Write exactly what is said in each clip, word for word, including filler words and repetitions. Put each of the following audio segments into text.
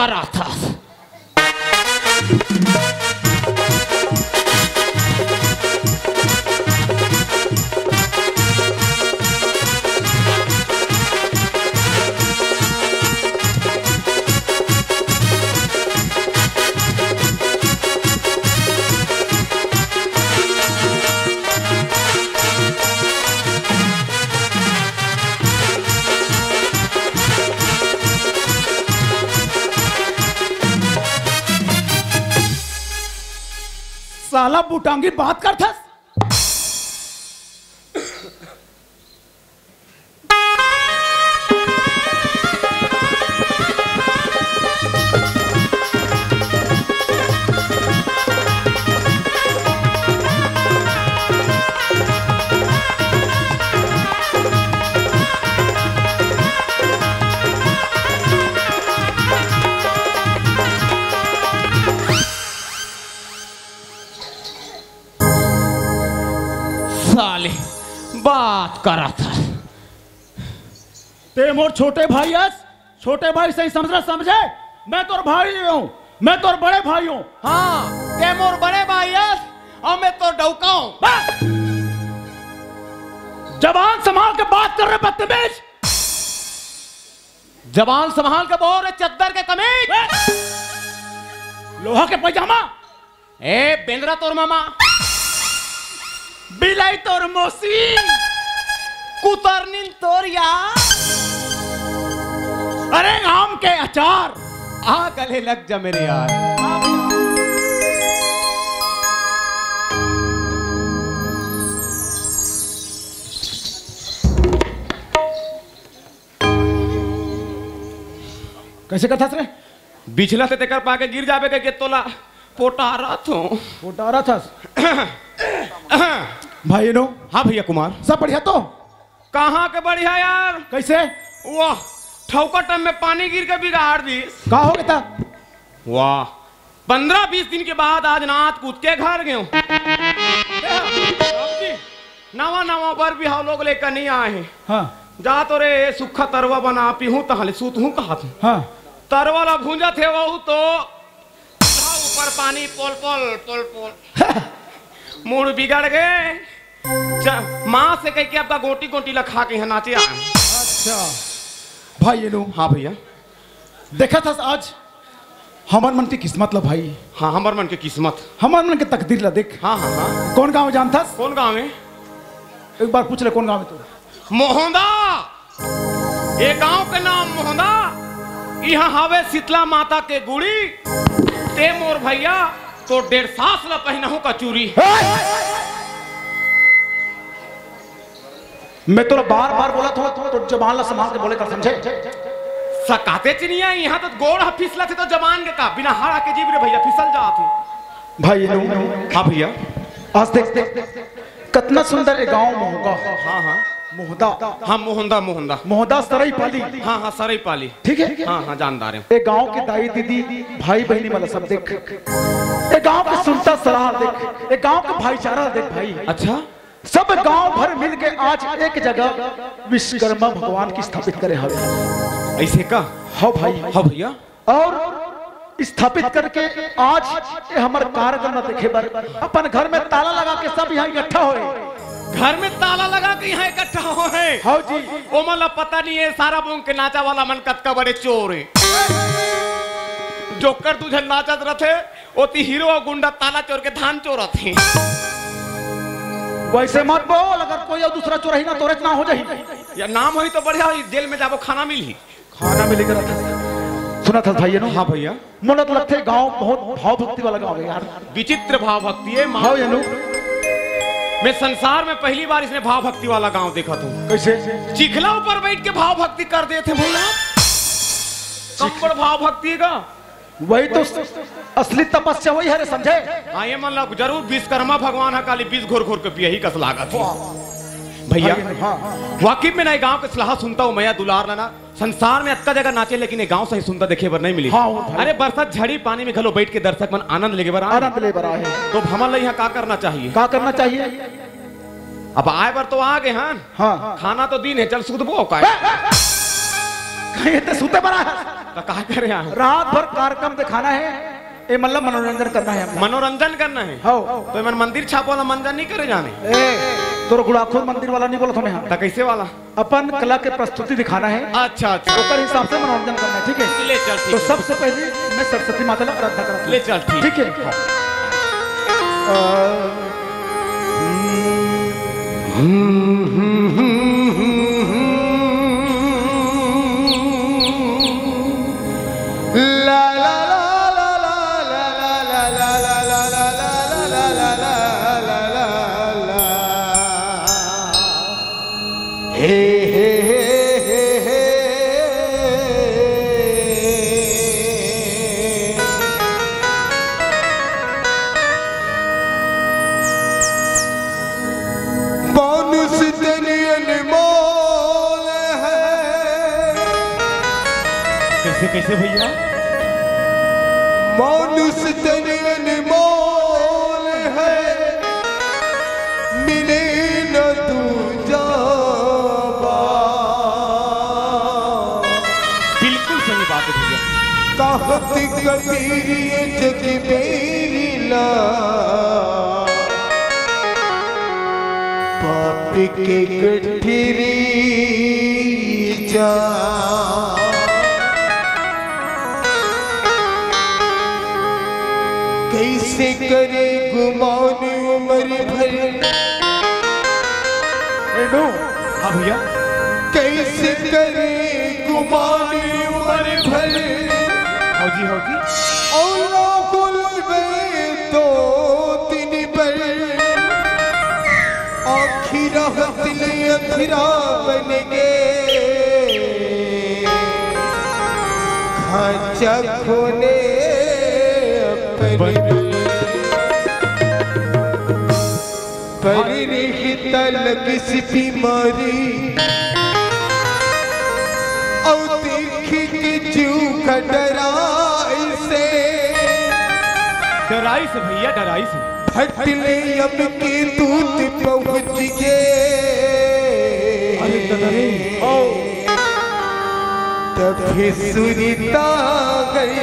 कराथस। साला बुटांगी बात करथस। साले, बात करत हस। ते मोर छोटे भाई अस, छोटे भाई सही समझना, समझे? मैं तोर भाई हूँ, मैं तोर बड़े भाई हूँ। हाँ, ते मोर बड़े भाई अस, अउ मैं तोर डउका हूँ। बस! जबान संभाल के बात कर रे बदतमीज। जबान संभाल के बोल रे चद्दर के कमीज। लोहा के पैजामा। ए, बेंदरा तोर मामा। बिलाई तोर मौसी। कुतरनिन तोर यार। अरे, आम के अचार। आ गले लग जा मेरे यार। कइसे कथस रे? बिछला ते तेकर पाके गिर जाबे के, के तोला पोटारत हूँ। पोटारत हस? भाई नो। हाँ भैया कुमार। सब बढ़िया तो? कहाँ के बढ़िया यार? कइसे? वाह, ठौका टब में पानी गिर के बिगाड़ दिस। का हो गे ता? वाह, पंद्रह बीस दिन के बाद आज नात कूद के घर गेंव। नवा नवा बर बिहाव लोग ले कनिया आए हे। हाँ। जा तो रे सुक्खा तरवा बना पीहूँ तहले सूतहूँ कहत हूँ। हाँ। तरवा ला भूंजत हे वहू तो चूल्हा ऊपर पानी पोल पोल पोल पोल। मूड बिगड़ गे। च-, माँ से कहिके अब गोटी गोटी ला खा के यहाँ नाचे आए। अच्छा। भाई ये लो। हाँ भैया। देखत हस आज हमर मन के किस्मत ला भाई। हाँ, हमर मन के किस्मत। हमर मन के तकदीर ला देख। हाँ, हाँ, हाँ। कौन गाँव हे जानथस? कौन गाँव हे? एक बार पूछ ले, कौन गाँव हे तोर? मोहंदा। ये गाँव के नाम मोहंदा। इहाँ हावे शीतला माता के गुड़ी। ते मोर भैया, तोर डेढ़ सास ला पहिनहूँ का चूड़ी। हे! मैं तोला बार-बार बोलत हूँ, तो जबान ला संभाल के बोले कर, समझे? सकाते चिनिया, इहाँ तो गोड़ ह फिसलत हे तो जबान के का? बिना हाड़ा के जीभ रे भैया फिसल जात हे। भाई नो। हाँ भैया। आज देख, देख, कतना सुंदर ए गाँव मोहगा। हाँ, हाँ। मोहदा। हाँ, मोहंदा, मोहंदा। मोहदा सरई पाली। हाँ, हाँ, सरई पाली। ठीक है? हाँ, हाँ, जानदार हे। ए गाँव के दाई दीदी, भाई बहिनी मन ला सब देख। ए गाँव के सुनता सलाह देख। ए गाँव के भाईचारा देख भाई। अच्छा। सब गांव भर मिलके आज एक जगह विश्वकर्मा भगवान के स्थापित करे हवे। अइसे का? हाँ भाई। हाँ भैया। अउ स्थापित करके आज ये हमर कार्यक्रम ला देखे बर अपन घर में ताला लगा के सब यहाँ इकट्ठा होए। घर में ताला लगा के यहाँ इकट्ठा होए। हाँ जी। ओमन ला पता नहीं हे सारा बोंग के नाचा वाला मन कतका बड़े चोर हे। जोकर दू झन नाचत रथे, ओती हीरो अउ गुंडा ताला चोर के धान चोरत हे। वइसे मत बोल, अगर कोई अउ दूसरा चोरही ना तोरे च नाम हो जाही। या नाम होही तो बढ़िया होही, जेल में जाबो खाना मिलही। खाना मिलही करत हस। सुनत हस भाई नो? हाँ भैया। मोला तो लगथे गांव बहुत भाव भक्ति वाला गांव हे यार। विचित्र भाव भक्ति हे, माँ। हाँ ये नो। मैं संसार में पहली बार इसने भाव भक्ति वाला गांव देखत हूँ। कइसे? चिखला ऊपर बइठ के भाव भक्ति कर देथे भैया। कम बड़ भाव भक्ति हे का? वही तो असली तपस्या वही हरे, समझे? हाँ, ये मन ला जरूर विश्वकर्मा भगवान ह काली विष घोर घोर के पियही कस लागत हे। भैया, हाँ। वाकई में ना, ये गांव के सलाह सुनता हूँ, मया दुलार लाना। संसार में अतका जगह नाचे, लेकिन ये गांव सही सुनता देखे बर नहीं मिली। हाँ, वो भाई। अरे, बरसात झड़ी पानी में घलो बइठ के दर्शक मन आनंद लेगे बर आए। आनंद ले बर आए। तो हमन ला यहाँ का करना चाहिए? का करना चाहिए? अब आए बर तो आ गे हन। हाँ। खाना तो दीन हे, चल सुतबो का? कहीं ते सुते बर आए। तो का करे आए? रात भर कार्यक्रम दिखाना है, ये मतलब मनोरंजन करना है हमला। मनोरंजन करना है? हाँ। तो एमन मंदिर छापे वाला मंजन नहीं करे जाने? ए, तोर गुड़ाखोर मंदिर वाला नहीं बोलत हँव मैं। तो कैसे वाला? अपन कला के प्रस्तुति दिखाना है। अच्छा, अच्छा। ओकर हिसाब से मनोरंजन करना है, ठीक है? ले चल, ठीक तो है। सबसे पहले मैं सरस्वती माता ला आराधना करत हँव। ले चल, ठीक। ठीक है? अ, मानुष तन अनमोल है। कैसे, कैसे भैया? मानुष तन अनमोल है, मिले न दूजा बार। बिल्कुल सही बात है भैया। कहत कबीर जग मेरी ला, पाप के गठरी जा। कैसे करे गुमान उम्र भर। ए नो। हाँ भैया। कैसे करे गुमान उम्र भर। हाँ जी, हाँ जी। औला कुल में दो दिन भर। आखिरा दिल अखिरा बन गे। खाचा खोने अपन पर रिहिता लगिस बीमारी, अउ देखि के जीव का डराइसे। डराइसे भैया, डराइसे। फट ले अब के दूत पहुँच गे। अरे दादा रे। ओ। तब फिर सुरता गई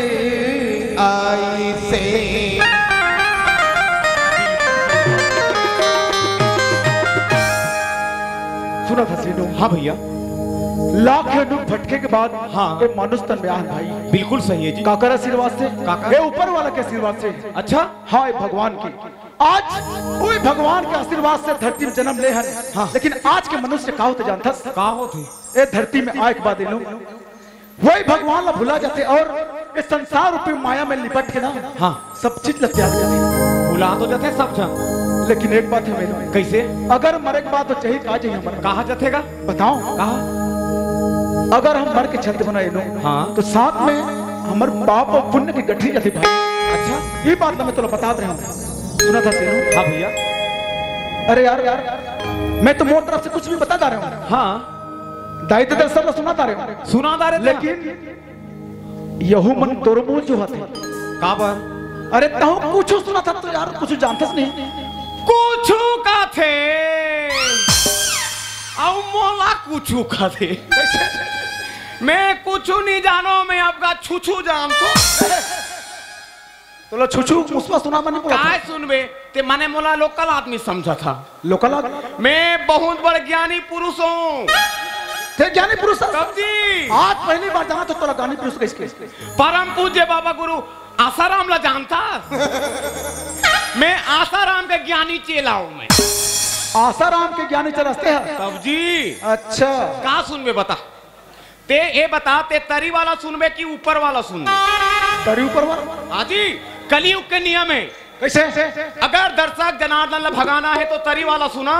आइसे। सुनत हस रे नो? हाँ भैया। लाख योनि भटके के बाद हाँ। ये मानुष तन में आन भाई। बिल्कुल सही है जी। काकर आशीर्वाद से? काकर? ये ऊपर वाला के आशीर्वाद से। अच्छा? हाँ, ये भगवान के। आज वही भगवान के आशीर्वाद से धरती में जन्म ले हन। हाँ। लेकिन आज के मनुष्य का होथे जानथस? का होथे? ये धरती में आए के बाद ये लोग वही भगवान ला भुला जाथे अउ ये संसार रूपी माया में लिपट के ना हाँ। सब चीज ला त्याग देथे। भुला तो जाथे सब झन। लेकिन एक बात हे मेरे। कैसे? अगर मरे के बाद तो चाही का जाही हमर? कहाँ जाथे गा? बताओ। कहाँ? अगर हम मर के छत बनाए लो हाँ। तो साथ में हमर पाप अउ पुण्य के गठरी जाथे भाई। अच्छा। ये बात ला मैं तोला बतात रहे हँव। सुनत हस रे नो? हाँ भैया। अरे यार, यार, मैं तो मोर तरफ से कुछ भी बतात रहे हँव। हाँ। दाई ददा सब ला सुनत रहे हँव। सुनत रहे हँव। लेकिन यहू मन तोर मुँह जो हथे। काबर? अरे तहूँ कुछु सुनत हस तो यार कुछु जानथस नहीं। कुछु काथे। अउ मोला कुछु काथे। मैं कुछु नहीं जानों, मैं आपका छुछू जानथों। तोला छुछू मुसवा सुना मन बोला। काय सुनबे? ते मने मोला local आदमी समझथस। Local आदमी? मैं बहुत बड़ ज्ञानी पुरुष हँव। ते ज्ञानी पुरुष हस? तब जी। आज पहली बार जाना तो तोला ज्ञानी पुरुष कहिस के। परम पूज्य बाबा गुरु आसाराम ला जानथस? मैं आसाराम के ज्ञानी चेला हँव मैं। आसाराम के ज्ञानी चेला हस ते? तब जी। अच्छा। का सुनबे बता? ते ये बता, ते तरी वाला सुनबे कि ऊपर वाला सुनबे? तरी ऊपर वाला? हाँ जी, कलयुग के नियम हे। कैसे? अगर दर्शक जनार्दन ला भगाना हे तो तरी वाला सुना,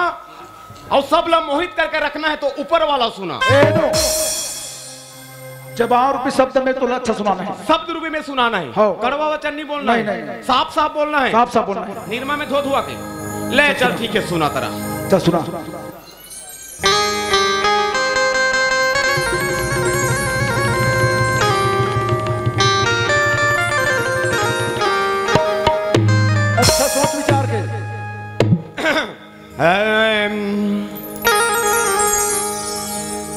अउ सब ला मोहित करके रखना हे तो ऊपर वाला सुना। ए नो, जबान रूपी शब्द में तोला अच्छा सुनाना हे। शब्द रूपी में सुनाना हे। हाँ। कड़वा वचन नहीं बोलना हे। नहीं, नहीं। साफ साफ बोलना हे। साफ साफ बोलना हे। निरमा में धो धुआ के। ले चल, ठीक हे, सुना तरा। चल सुना। अच्छा सोच विचार के।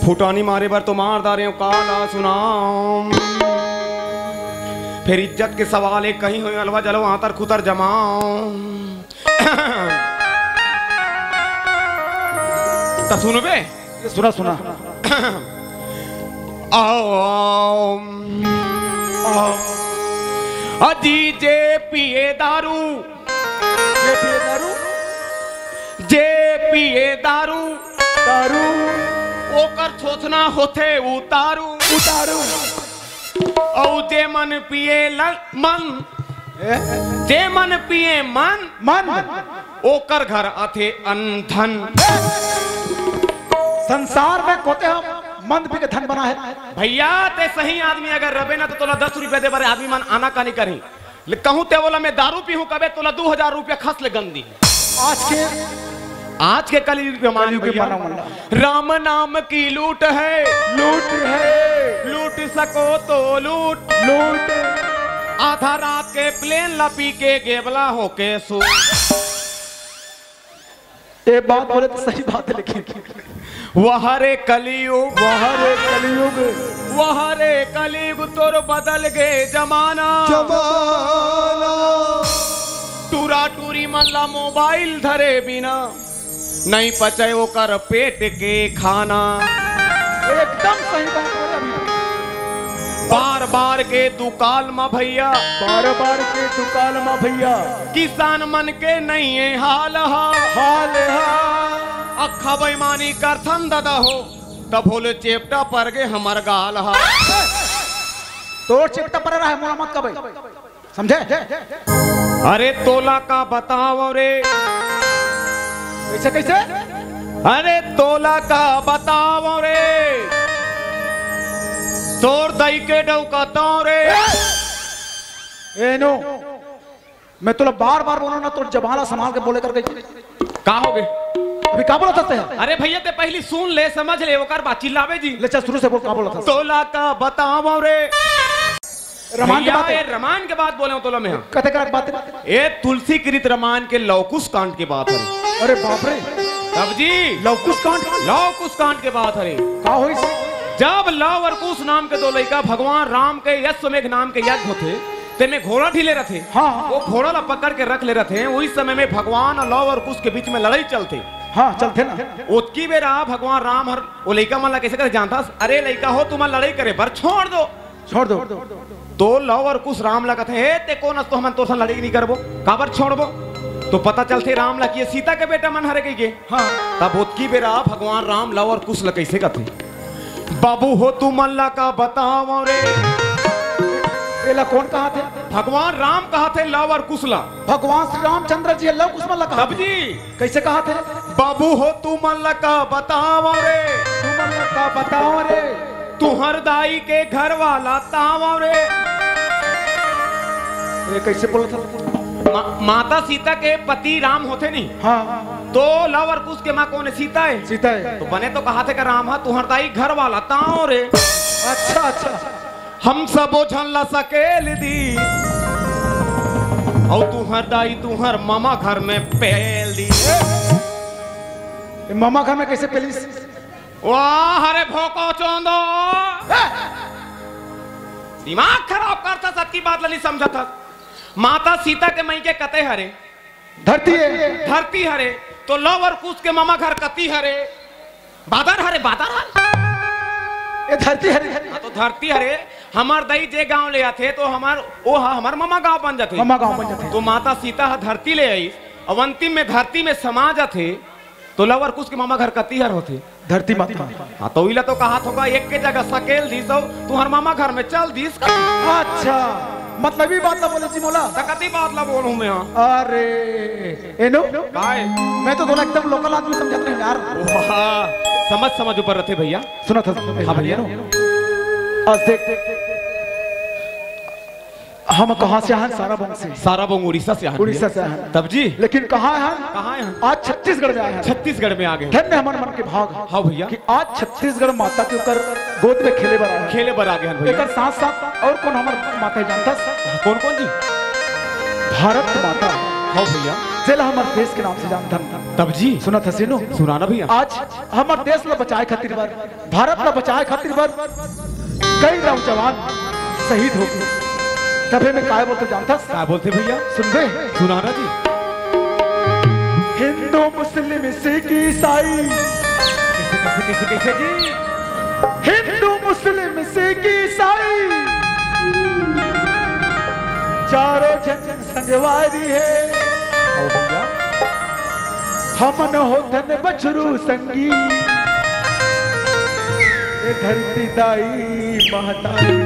फुटानी मारे बर तो मार डारे हँव, काला सुनाओ। फेर इज्जत के सवाल हे, कहीं होय अलवा जलवा आंतर खुतर जमाव। त सुनबे? सुना, सुना। आओ, आओ, आओ। अजी जे पिए दारू, जे पिए दारू, जे पिए दारू, दारू। ओकर छोचना होथे उतारू। उतारू। अउ जे मन पिए ल-, मन, ए? जे मन पिए मन, मन। ओकर घर आथे अनधन। संसार में कोते हम मंद पी के धन बना हे। भइया, ते सही आदमी अगर रबे ना, त तोला दस रुपया दे बर आदमी मन आनाकानी करही। ले कहूं ते बोला, "मैं दारू पीहूं," कबे तोला दू हजार रुपया खस ले गंदी। आज के आज के कलयुग के मान कलयुग के भइया। मानव मन ला। राम नाम की लूट है, लूट है। लूट सको तो लूट। लूट। आधा रात के प्लेन ला पी के गेबला होके सो। ए बात बोले तो सही बात है, लेकिन वह रे कलयुग, वह रे कलयुग। वह रे कलयुग, तोर बदल गे जमाना। जमाना। टूरा टूरी मन ला मोबाइल धरे बिना नइ पचय ओकर पेट के खाना। एकदम सही बात बोले अभी। बार बार के दुकाल म भइया, बार बार के दुकाल म भइया। किसान मन के नइ ए हाल हा। हाल हा। अक्खा बेईमानी करथन ददा हो, तब होले चेपटा पर गे हमर गाल हा। तोर चेपटा पर रहा है, मोला मत कबे। समझे? अरे तोला का बतावं रे। कैसे, कैसे? अरे तोला का बतावं रे, तोर दई के डौकातंव रे। ए नो, मैं तोला बार बार बोलंव ना, तोर जबान ला संभाल के बोले करके। का होगे? अभी का बोलत हस? अरे भइया, ते पहिली सुन ले, समझ ले, ओकर बाद चिल्लाबे जी। ले चल, शुरू से बोल, का बोलत हस? तोला का बतावं रे। रमान के भइया, बात हे। ए रमान के बात बोलेंव तोला मैं। कते का बात हे? ए तुलसी कृत रमान के लवकुश कांड के बात हरे। अरे बाप रे। तब जी। लवकुश कांड? लवकुश कांड के बात हरे। का होइस? जब लव अउ कुश नाम के दो लइका भगवान राम के अश्वमेघ नाम के यज्ञ होथे, तेमे घोड़ा ढीले रथे। हाँ, हाँ। वो घोड़ा ला पकड़ के रख ले रथे। उही समय में भगवान अउ लव अउ कुश के बीच में लड़ई चलथे। हाँ, चलथे ना। ओतकी बेरा भगवान राम हर वो लइका मन ला कइसे कथे जानथस? "अरे लइका हो, तुमन लड़ई करे बर छोड़ दो।" छोड़ दो। तो लव अउ कुश राम ला कथे, "हे, ते कोन अस तो हमन तोर संग लड़ई नइ करबो, काबर छोड़बो?" तो पता चलथे राम ला कि ये सीता के बेटा मन हरे कहिके। हाँ। तब ओतकी बेरा भगवान राम लव अउ कुश ला कइसे कथे? बाबू हो तुमन ला का बतावं रे। एला कोन कहाथे? भगवान राम कहाथे लव अउ कुश ला। भगवान श्री रामचंद्र जी लव कुश मन ला कहाथे। तब जी। कइसे कहाथे? बाबू हो तुमन ला का बतावं रे। तुमन ला का बतावं रे। तुंहर दाई के घर वाला तावं रे। ए, कइसे बोलत हस? मा-, माता सीता के पति राम होथे नहीं? हाँ। तो लव अउ कुश के माँ कोन हे? सीता हे। सीता हे। तो बने तो कहाथे का राम हा, तुंहर दाई घर वाला तावं रे। अच्छा, अच्छा। हम सबो झन ला सकेल दी, अउ तुंहर दाई तुंहर ममा घर में पेल दी। ए, ममा घर में कइसे पेलिस? वाह, अरे भोको चोंदो। ए! दिमाग खराब करथस, अतकी बात ला नइ समझत हस। माता सीता के मइके कते हरे? धरती हे। धरती हरे, तो लव अउ कुश के ममा घर कती हरे? बादर हरे, बादर हरे। ए धरती हरे। हाँ, तो धरती हरे, हमर दई जे गांव ले आथे, तो हमर, ओ हा, हमर ममा गांव बन जाथे। ममा गांव बन जाथे। तो माता सीता हा धरती ले आइस, अउ अंतिम में धरती में समा जाथे, तो लव अउ कुश के ममा घर कती हर होथे? धरती माता। हाँ, तो इला तो कहाथों का एक के जगह सकेल दिस अउ तुंहर ममा घर में चल दिस। अच्छा, मतलब ई बात ला बोले जी मोला? त कती बात ला बोलूं मैं, हाँ? अरे, एनो, काय? मैं तो तोला एकदम local आदमी समझत रहेंव यार। वाह, समझ, समझ ऊपर रथे भइया। सुनत हस? हाँ भइया। एनो, आज देख, हम कहाँ से आए हन? साराबोंग से। साराबोंग उड़ीसा से आए हन उड़ीसा भइया। से आए हन। तब जी। लेकिन कहाँ आए हन? कहाँ आए हन? आज छत्तीसगढ़ में आए हन। छत्तीसगढ़ में आ गे हन। धन्य हमर मन के भाग। हाँ भइया। कि आज छत्तीसगढ़ माता के ओकर गोद में खेले बर आए हन। खेले बर आ गे हन भइया। एकर साथ साथ अउ कोन हमर माता हे जानथस? कोन कोन जी? भारत माता। हाँ भइया। जेला हमर देश के नाम से जानथन। तब जी। सुनत हस एनो? सुना ना भइया। आज हमर देश ला बचाए खातिर बर, भारत ला बचाए खातिर बर कई नौजवान शहीद हो गे। तभे में काय बोलथे जानथस? काय बोलथे भैया? सुनबे? सुना ना जी। हिंदू, मुस्लिम, सिख, ईसाई। कैसे, कैसे, कैसे, कैसे जी? हिंदू, मुस्लिम, सिख, ईसाई, चारों झन संगवारी हे। आओ भैया। हमन होथन बछरू संगी, ए धरती दाई महतारी।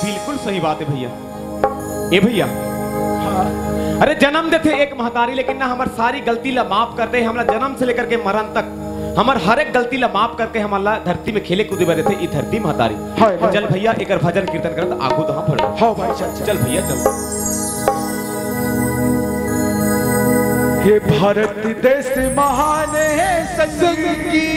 बिल्कुल सही बात हे भैया। ए भैया, हाँ। अरे, जन्म देथे एक महतारी, लेकिन ना हमर सारी गलती ला माफ कर दे, हमला जन्म से लेकर के मरण तक हमर हर एक गलती ला माफ करके हमन ला धरती में खेले कूदे बर देथे ई धरती महतारी। हाय, हाय। चल भैया, एकर भजन कीर्तन करत आगू तहाँ बढ़ो। हाँ भाई, चल, चल। चल भैया, चल। हे भारत देश महान हे संगी।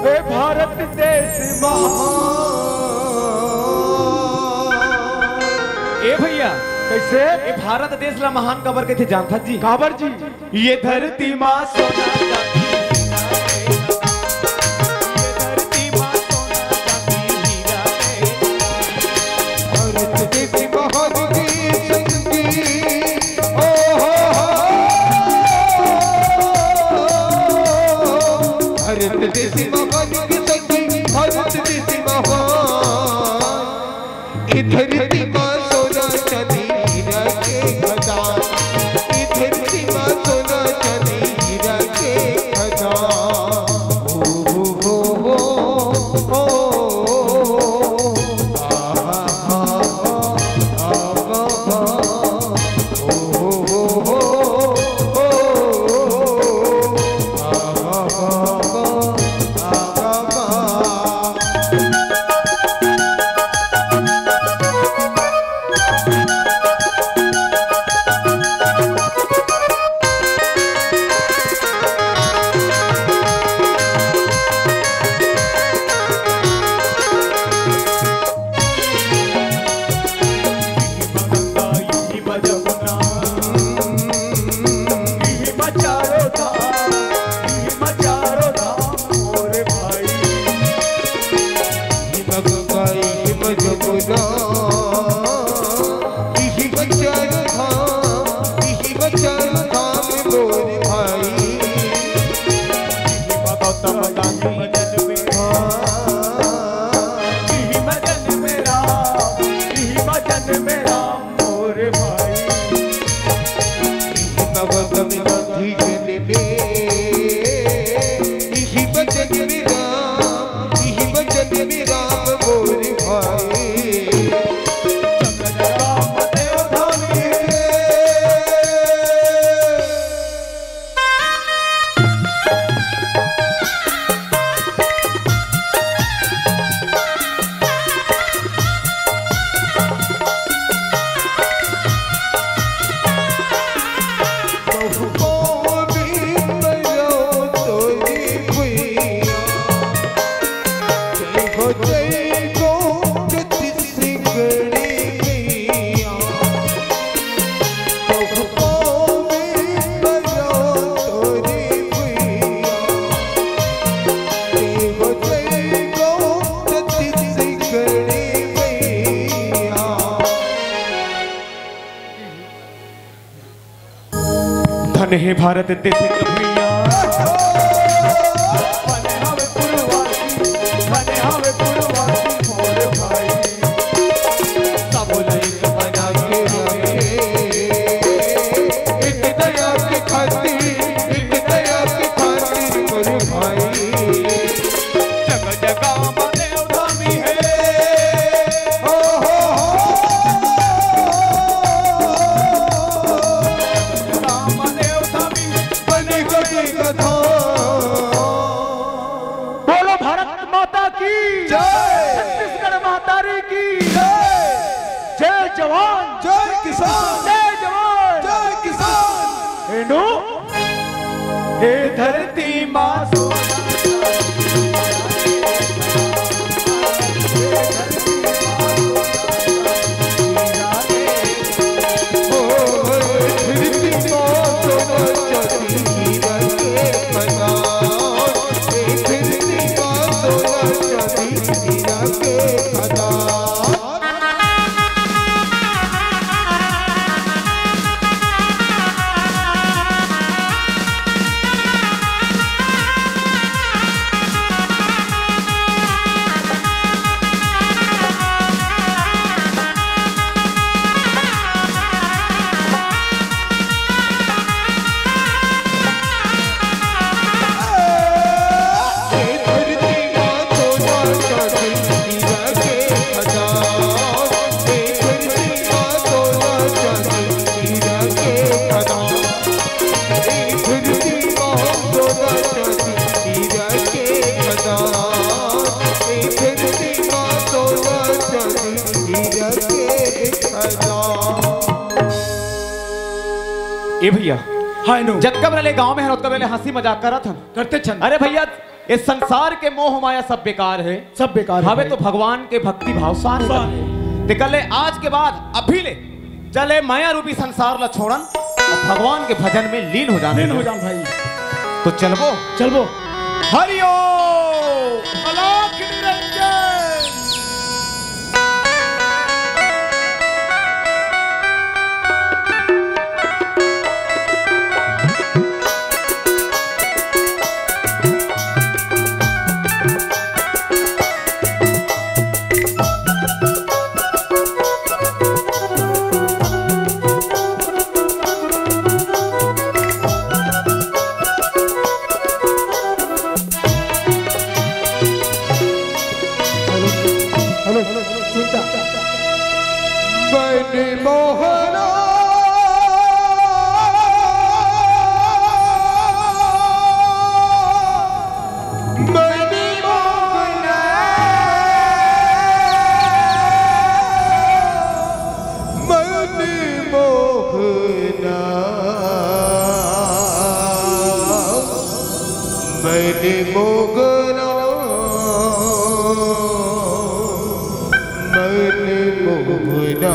हे भारत देश महान। ए भैया, कैसे? ए भारत देश ला महान काबर कथे जानथस जी? काबर जी? ये धरती माँ सोना चांदी हीरा रे। ये धरती माँ सोना चांदी हीरा रे। भारत देश महान हे संगी। ओ हो हो। भारत देश महान हे संगी, भारत देश महान। ए धरती माँ सोना चांदी हीरा के खदान, ए धरती माँ सोना चांदी हीरा के खदान। ओ हो हो हो हो। आ हा हा हा। आ हा हा हा। धन हे भारत देश के भुइयां। बोलो भारत माता की जय। छत्तीसगढ़ महतारी की जय। जय जवान, जय किसान। जय जवान, जय किसान। एनो, हे धरती माँ सोना ए भैया, हाय नो। जतका बेरा ले गांव में हन, ओतका बेरा ले हंसी मजाक करत हन। करते छन। अरे भैया, ये संसार के मोह माया सब बेकार है। सब बेकार है हवे भाई। तो भगवान के भक्ति भाव सारे सारे। बने। ते कल ले आज के बाद अभी ले चले माया रूपी संसार ला छोड़न और भगवान के भजन में लीन हो जान। लीन हो जान भाई। तो चलबो। चलबो। हरिओम। अलख निरंजन। हेलो, हेलो, सुनता। मन मोहना, मन मोहना, मन मोहना, मन मोहना, मन मोहना।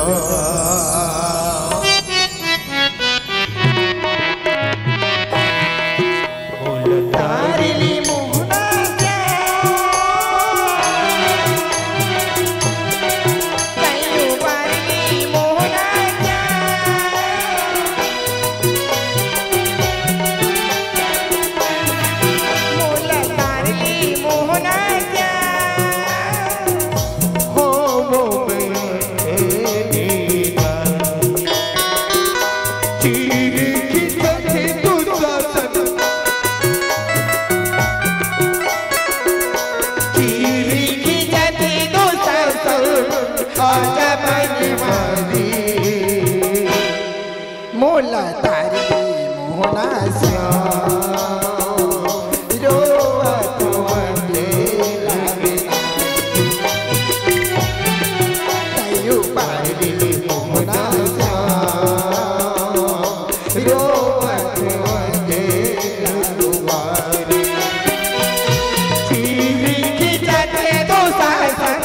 मोला तारी मोहना श्याम, रोवत वंदे लागे। तैयो पारी मोहना श्याम, रोवत वंदे दुआरे। सीरी खींचत दो सासन,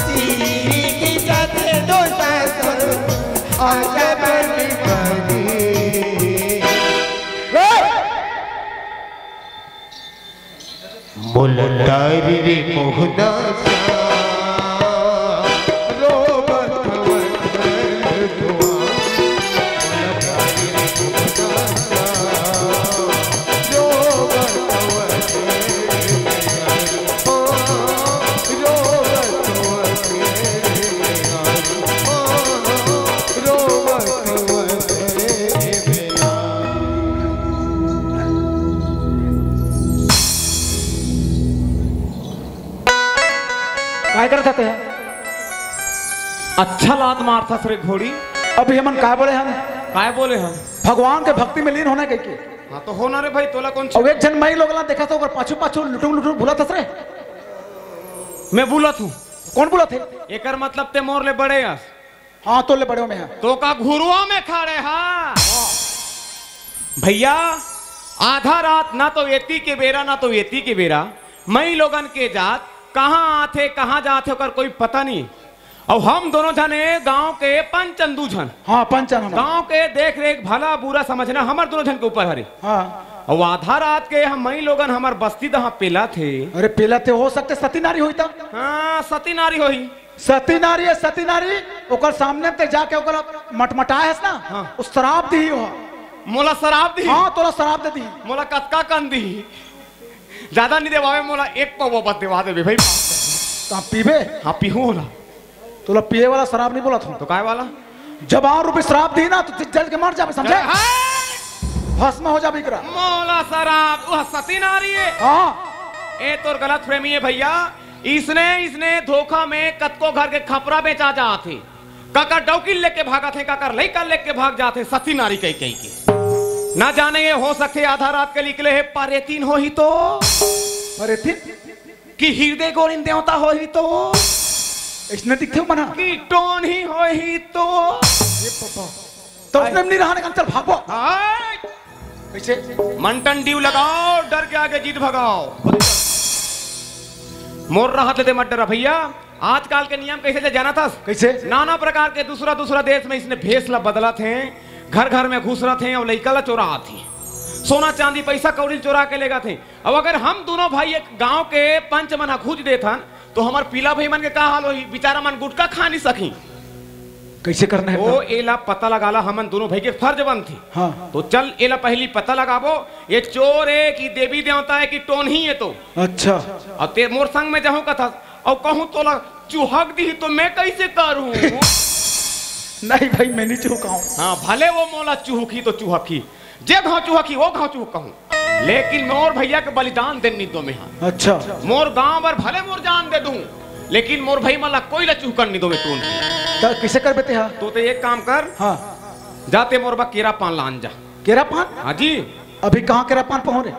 सीरी खींचत दो सासन, आजा बलि बलि। मुलतारी रे मोहना श्याम, रोवत वंदन दुआर। मुलतारी रे मोहना श्याम, रोवत वंदन दुआर, रोवत वंदन दुआर, रोवत वंदन दुआर। काय करत हते? अच्छा लात मारथस रे घोड़ी। अभी हमन काय बोले हन? काय बोले हन? भगवान के भक्ति में लीन होना कहिके। हाँ, तो होना रे भाई, तोला कौन अउ एक झन माई लोग ला देखत हस, ओकर पाछू पाछू लुटुर लुटुर बुलत हस रे। मैं बुलत हूँ। कौन बुलत हे? एकर मतलब ते मोर ले बड़े हस। हाँ, तोर ले बड़े हो मैं हा। तो का घुरुआ में खड़े हा? भैया, आधा रात ना तो एती के बेरा, ना तो एती के बेरा, मई लोगन के जात कहाँ आथे, कहाँ जाथे, ओकर कोई पता नहीं। अउ हम दोनों झन ए गांव के पंच अन दू झन। हाँ, पंच अन हमन। गांव के देख रेख, भला बुरा समझना हमर दोनों झन के ऊपर हरे। हाँ। अउ आधा रात के हम मई लोगन हमर बस्ती दहा पेला थे। अरे पेला थे, हो सकथे सती नारी होही त। हाँ, सती नारी होही। सती नारी हे, सती नारी, ओकर सामने ते जाके ओकर मटमटाए हस ना, हाँ। उ श्राप दिही ओहा। मोला श्राप दिही? हाँ, तोला श्राप दे दिही। मोला कतका कन दिही? ज्यादा नहीं देवावे, मोला एक पौवा बस देवा देबे भाई। त पीबे? हाँ, पीहूँ ओला। तोला पिए वाला श्राप नहीं बोलत हूँ। तो काय वाला? जबान रूपी श्राप दिही ना, तो जल के मर जाबे, समझे? हाँ। भस्म हो जाबे एकरा। मोला श्राप, वह सती नारी हे। हाँ। ए तोर गलत फहमी हे भैया। इसने, इसने धोखा में कतको घर के खपरा बेचा जात हे। काकर डौकी लेके भागत हे, काकर लइका लेके भाग जात हे, सती नारी कहि, कहि के। ना जाने ये हो सकथे आधा रात के निकले हे परेतीन होही तो। परेतीन? कि हृदय गोरिन देवता होही तो। इसने दिखते हो मना? कि टोनही होही तो। ये पापा। तो उसने नहीं रहा ना, चल भागो। हाय। कैसे? मंटन ड्यू लगाओ, डर के आगे जीत भगाओ। मोर रहत ले ते मत डरा भैया। आजकल के नियम कैसे ले जानत हस? कैसे? नाना प्रकार के दूसरा दूसरा देश में इसने भेष ला बदलत हे, घर घर में घुसरत हे अउ लइका ला चोरात हे, सोना चांदी पैसा कौड़ी चोरा के लेगत हे। अब अगर हम दोनों भाई एक गांव के पंच मन ह घुस देथन, तो हमर पीला भाई मन के का हाल होही? बेचारा मन गुटखा खा नहीं सकी। कैसे करना है वो? एला पता लगा ला, हमन दोनों भाई के फर्ज बनथे। हाँ। तो चल, एला पहली पता लगाबो, ये चोर है कि देवी देवता है कि टोनही है तो। अच्छा। अब ते मोर संग में जाहूं कथा, अउ कहूं तोला चुहक दी तो मैं कैसे करूं? नहीं भाई, मैं नहीं चुहकाऊं। हाँ, भले वो मोला चुहकी तो चुहकी, जे घाव चुहकी वो घाव चुहक कहूं, लेकिन मोर भैया के बलिदान देन नहीं दो में हां। अच्छा। मोर गांव बर भले मोर जान दे दूं, लेकिन मोर भाई मन ला कोई ला चुहकन नहीं दो में टोन। तो कैसे कर बेते हा? तो ते एक काम कर। हाँ। जाते मोर बा केरा पान लान जा। केरा पान? हाँ जी। अभी कहाँ केरा पान पहुंच रे?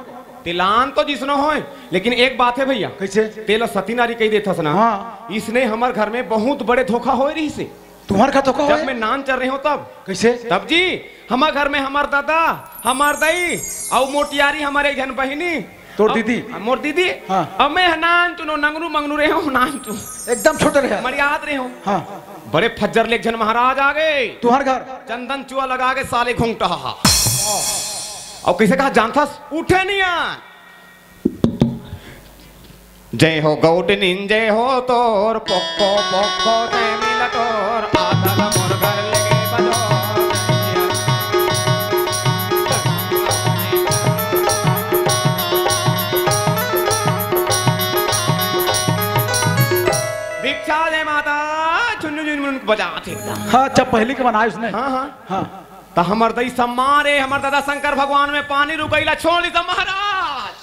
तिलान तो जिसनो होय, लेकिन एक बात है भैया। कैसे? तेला सती नारी कही देथस ना। हाँ। इसने हमर घर में बहुत बड़े धोखा होय रही से। तुम्हार का धोखा जब होय? मैं नान चल रहे हो तब। कैसे? तब जी, हमर घर में हमर दादा, हमर दई, अउ मोटियारी हमर एक झन बहिनी। तोर अउ दीदी? मोर दीदी। हाँ। अब मैं नान चुनो नंगनू मंगनू रहे हो, नान चुन। एकदम छोटे रहे। मरियाद रहे हो। हाँ। बड़े फज्जर ले एक झन महाराज आ गए। तुम्हार घर? चंदन चुआ लगा के साले घूंघटा हा। अउ कैसे कहा जानथस? उठे नहीं आ। जय हो गौटनिन, जय हो तोर पोक्को पोक्को ते मिला तोर आदल मोर घर लगे बजो। भिक्षा दे माता, झुनझुन झुनझुन बजात एकदम। हाँ, अच्छा, पहली के बनाए उसने। हाँ, हाँ। हाँ। त हमर दई सम्मान रे, हमर दादा शंकर भगवान में पानी रुकैला छोड़ दी त महाराज।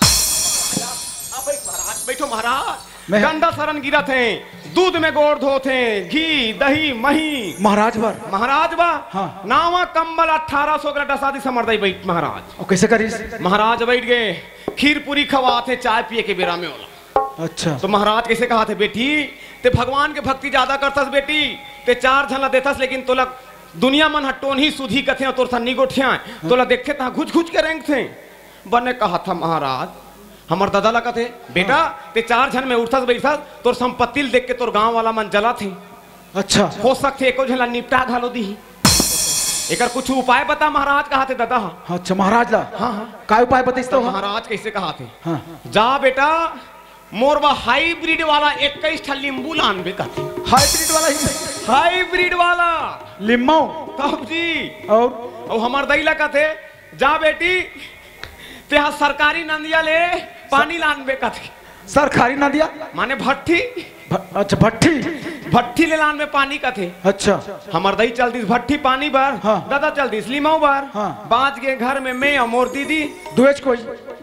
आ भाई महाराज, बैठो महाराज। मैं गंदा सरन गिरत हे, दूध में गोड़ धोत हे, घी, दही, मही। महाराज बर। महाराज बा। हाँ। नावा कंबल अठारह सौ के डसा दी हमर दई बैठ महाराज। और कैसे करिस? महाराज बैठ गए, खीर पूरी खवात हे, चाय पिए के बेरा में ओला। अच्छा। तो महाराज कैसे कहा थे, "बेटी, ते भगवान के भक्ति ज्यादा करथस बेटी, ते चार झन ला देथस, लेकिन तोला दुनिया मन ह टोनही सुधी कथे, तोर सा निगोठिया, तोला देखथे तहाँ घुच घुच के रेंगथे।" बने कहा था महाराज, हमर दादा ला कथे, "बेटा, ते चार झन में उठथस बैठथस, तोर संपत्ति ल देख के तोर गांव वाला मन जलत हे।" अच्छा। हो सकथे एको झन ला निपटा घलो दीही। एकर कुछ उपाय बता महाराज, कहा थे दादा ह। अच्छा, महाराज ला? हाँ, हाँ। काय उपाय बताइस तो तो? महाराज कैसे कहा थे? हाँ। जा बेटा, मोर बा हाइब्रिड वाला इक्कीस ठा लींबू लानबे कथे। हाइब्रिड वाला ही? हाइब्रिट वाला। लिम्मो? तब जी। और? और हमर दई ला कथे, "जा बेटी, तेहा सरकारी नंदिया ले पानी लानबे कथे।" सरकारी नंदिया? माने भट्ठी। भ-, अच्छा, भट्ठी। भट्ठी ले लानबे पानी कथे। अच्छा। हमर दई चल दिस भट्ठी पानी बर, हाँ। दादा चल दिस लिमऊ बर। हाँ। बाँच गे घर में मैं अउ मोर दीदी। दुएच कोई।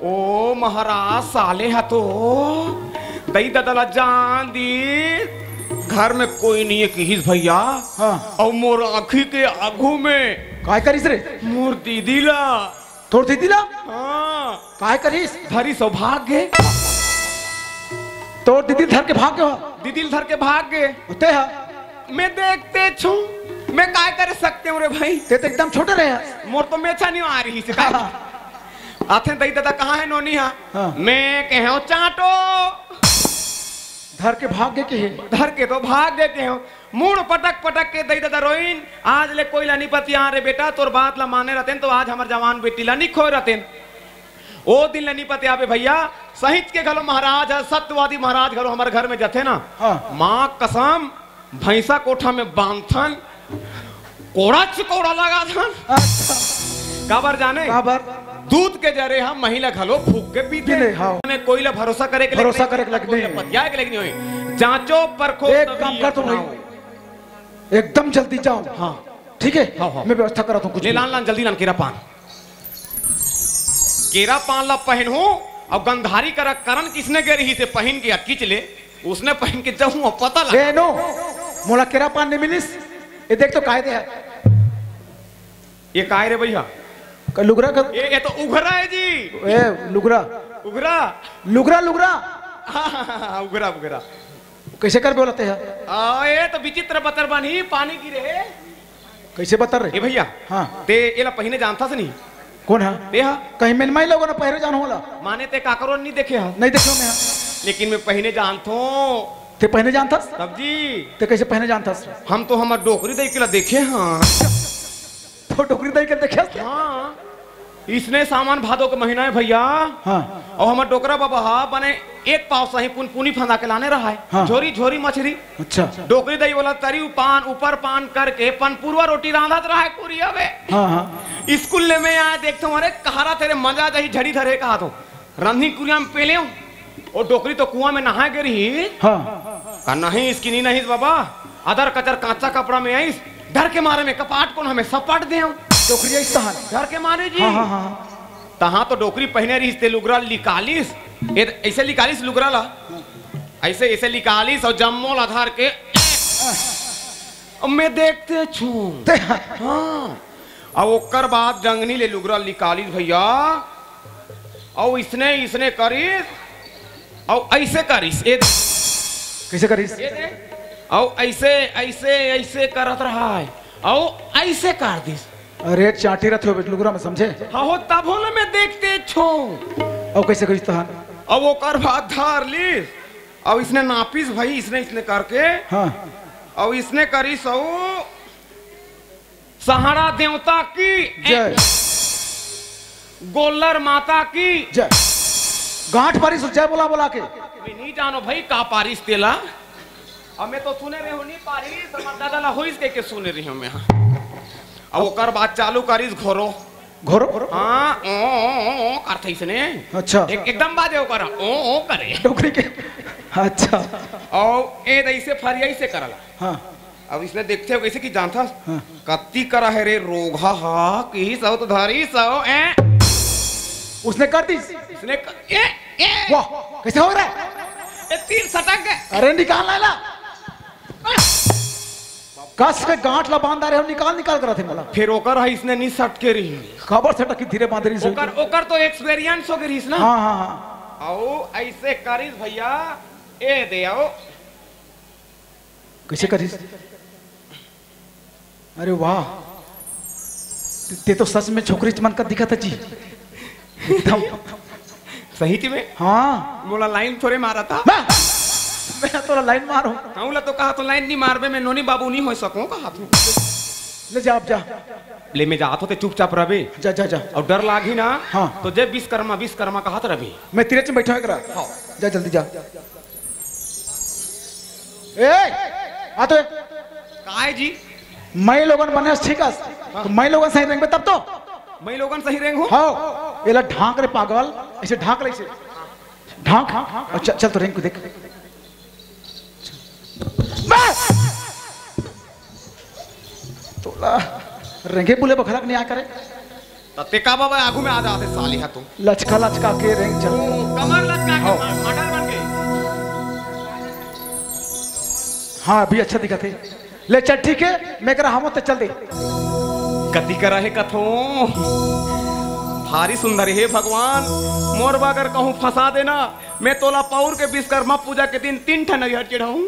ओ महाराज, साले ह तो दई ददा ला जान दी, घर में कोई नहीं है किहिस भैया। हाँ। अउ मोर आँखी के आगू में काय करिस रे? मोर दीदी ला। तोर दीदी ला? हाँ। काय करिस? धरिस अउ भाग गे। तोर दीदी धर के भाग गे हो? दीदी ल धर के भाग गे। ते हा? मैं देखते छू, मैं काय कर सकते हूँ रे भाई? ते तो एकदम छोटे रहे हस। मोर तो मेछा नहीं आ रही से का। आथे दई ददा कहाँ है नोनी हा? हाँ। मैं कहे चाटो। धर के भाग गे के हे। धर के तो भाग गे के हो। मुड़ पटक पटक के दई ददा रोइन। आज ले कोई ला नहीं पतिया रे बेटा, तोर बात ला माने रहतेन तो आज हमर जवान बेटी ला नहीं खोए रहतेन। ओ दिन ले नहीं पतिया बे भैया, सहित के घलो महाराज है, सत्यवादी महाराज घलो हमर घर में जथे ना। हाँ। माँ कसम, भैंसा कोठा में बांधथन, कोड़ा चिकोड़ा लगाथन। अच्छा। काबर जाने? काबर? दूध के जरे हम महिला घलो फूक के पीथे। पीले, हाँ। में कोई ला भरोसा करे के भरोसा लेकिन करे के लगनी। कोई ला पतियाए के लेकिन होई। जांचो परखो एक तभी काम कर तो भाई, अपनाओ। एकदम जल्दी जाओ। हाँ। ठीक है? हाँ, हाँ। मैं व्यवस्था कराता हूँ कुछ ले भी। लान, लान, जल्दी लान, केरा पान। केरा पान ला पहनहूं अउ गंधारी करा करन किसने गे रही से पहन के अटकिच ले, उसने पहन के जाहूं अउ पता लगा। ए नो, मोला केरा पान नहीं मिलिस। ये देख तो काय दे है। ये काय रे भैया? क-, लुगरा का ए, ये तो उघरा है जी। ए, लुगरा। उघरा। लुगरा, लुगरा। हाँ, हाँ, हाँ, हाँ, उघरा, उघरा। कइसे करबे ओला तेहा? आ, ए तो विचित्र बतर बनही, पानी गिरे हे। कइसे बतर रे? ए भइया, हाँ। ते एला पहिने जानथस नहीं? कोन हा? तेहा। कहीं में माई लोगों ने पहिरे जान होला? माने ते काकरो नहीं देखे हा? नहीं देखे मैं। लेकिन मैं पहिने जानथों। ते पहिने जानथस? तब जी। ते कइसे पहिने जानथस? हम तो हमर डोकरी दई के ला देखे हाँ। तो डोकरी दई के देखे हस? हाँ। इसने सावन भादो के महीना हे भइया। हाँ। अउ हमर डोकरा बाबा हा बने एक पाव सही पुनपुनी फंदा के लाने रहय। हाँ। झोरी झोरी मछरी। अच्छा। डोकरी दई वाला तरी पान ऊपर पान करके पनपुरवा रोटी रांधत रहय कुरिया में। हाँ, हाँ। स्कूल ले मैं आय देखथों, अरे कहारा तेरे मजा जाही झड़ी धरे कहा तो। रंधी कुरिया में पेलेंव, ओ डोकरी तो कुआं में नहाय गे रहिस। हाँ। का नहीं, इसकी नहीं, नहीं बाबा, अदर कचर कांचा कपड़ा में आइस, डर के मारे में कपाट कोन हमें सपाट देंव। डोकरी आइस तहां? डर के मारे जी। हाँ, हाँ, हाँ। तहां तो डोकरी पहिने रहिस, ते लुगरा निकालिस, ए, अइसे निकालिस लुगरा ला, अइसे, अइसे निकालिस अउ जम्मो ला धर के, अउ मैं देखते छू। ते हाँ। अउ ओकर बाद डंगनी ले लुगरा निकालिस भइया, अउ इसने, इसने करिस, अउ अइसे करिस, ए दे। कइसे करिस? ए दे। अउ अइसे, अइसे, अइसे करत रहय, अउ अइसे कर दिस। अरे चांटी रथे हो लुगरा में, समझे? हाँ हो, तभो ले मैं देखते छो। अउ कइसे करिस तहां? अउ ओकर बाद धर लिस, अउ इसने नापिस भई, इसने, इसने करके। हाँ। अउ इसने करिस, अउ सहारा देवता की जय। गोल्लर माता की जय। गांठ पारिस जय बोला बोला के। मैं नहीं जानो भई का पारिस तेला। अब मैं तो सुने रहे हूँ नहीं पारिस, हमर दादा ला होइस कह के सुने रहे हूँ मैं। हाँ। अब ओकर बाद चालू करिस घोरो। घोरो? हाँ, ओ, ओ, ओ, ओ करथे इसने। अच्छा। एक, एकदम बाजे ओकर, ओ, ओ करे। डोकरी के। अच्छा। अउ ए दई से फरिया से करला। हाँ। अब इसने देखते हो कइसे कि जानथस? हाँ। कत्ती करा हे रे रोगहा हा, कि सौ तो धरी सौ, ए। उसने कर दिस। इसने क-, ए, ए। वाह, कइसे हो रहा है? ए, तीर सटक गए। अरे निकाल ना ला। कस के गांठ ला बांध डारे हो, निकाल, निकाल करत हे मोला। फिर ओकर हा इसने नहीं सटके रही। खबर सटक के धीरे बांध रही ओकर, ओकर तो experience हो गई रहीस ना। हाँ, हाँ, हाँ। अउ अइसे करिस भइया, ए दे अउ। कइसे करिस? अरे वाह, ते तो सच में छोकरी मन का दिखत हे जी। एकदम। सही में? हाँ। मोला लाइन थोड़े मारा था। मैं, मैं तोला लाइन मारो। कहूँ ला तो कहा तो लाइन नहीं मारबे, मैं नोनी बाबू नहीं हो सकूँ कहा तू। ले जा, अब जा। ले मैं जात होते चुपचाप रबे। जा, जा, जा। अउ डर लागी ना, हाँ। तो जय विश्वकर्मा, विश्वकर्मा कहत रबे। मैं तेरे च बैठा हूँ एकरा। हाँ। जा, जल्दी जा। ए, आ तो। काय जी? मैं लोगन बने हस, ठीक हस? हाँ। तो मैं लोगन सही रेंगबे तब तो। मैं लोगन सही रेंग हूँ? हाँ, एला ढांक रे पागल, अइसे ढांक ले अइसे। ढांक, अउ चल, चल तो रेंग के देख। बस! तोला रेंगे बुले बखरक नहीं आ करे। त ते का बाबा आगू में आ जाते साली हा तू। लचका लचका के रेंग चल। ओ, कमर लचका के हाँ। मटर बन गई। हाँ, अभी अच्छा दिखत हे। ले चल, ठीक हे, मैं करा हमो ते चल दे। कति करा हे कथो। भारी सुंदर हे भगवान, मोर बर अगर कहूँ फंसा देना, मैं तोला पौर के विश्वकर्मा पूजा के दिन तीन ठन नरियर चढ़ाऊँ।